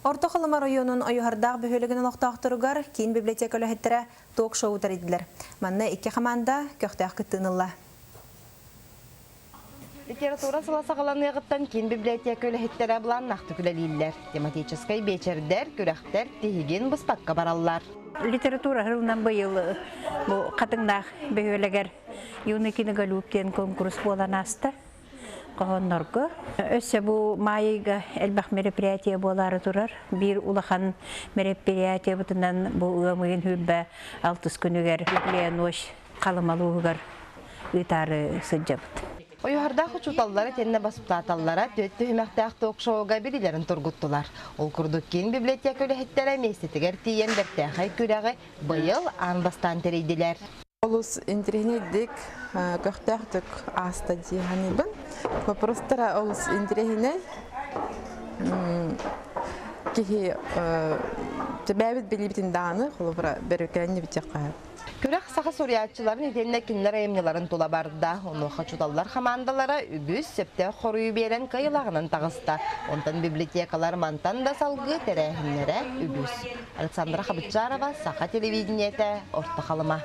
Орто Халыма оройуонун Ойуһардаах бөһүөлэгин олохтоохторугар киин библиотека үлэһиттэрэ ток-шоу тэрийдилэр. Манна икки хамаанда көхтөөх кыттыыны ылла. Литература сыла саҕаланыаҕыттан киин библиотека үлэһиттэрэ былааннаахтык үлэлииллэр. Тематическай биэчэрдэр, күрэхтэр тиһигин быспакка бараллар. Литература сылынан быйыл бу Хатыҥнаах бөһүөлэгэр Юный книголюб диэн конкурс буолан ааста. Хоһооннорго. Өссө бу маайга элбэх мероприятие буолаары турар. Биир улахан мероприятиебытынан бу ыам ыйын хүрбэ алтыс күнүгэр Библия ночь Халымалууһугар ыытаары сылдьабыт. Ойуһардаах учууталлара итиэннэ баспытааталлара түөрт түһүмэхтээх ток-шоуга билилэрин тургуттулар. Ол курдук киин библиотека үлэһиттэрэ миэстэтигэр тиийэн бэртээхэй күрэҕи быйыл аан бастаан тэрийдилэр. Олус интэриэһинэйдик, көхтөөхтүк ааста дии саныыбын. Вопростара олус интэриэһинэй. Киһи бэйэбит билиибитин даҕаны холобура бөрүкээнни бүтүөххэ. Күрэх саха суруйааччыларын итиэннэ кинилэр айымньыларын тула барда. Онуоха учууталлар хамаандалара үгүс сөптөөх хоруйу биэрэн кыайыылааҕынан таҕыста. Онтон библиотекалар мантан да салгыы тэрээһиннэрэ үгүс. Александра Хабычарова, Саха телевидениетэ, Орто Халыма.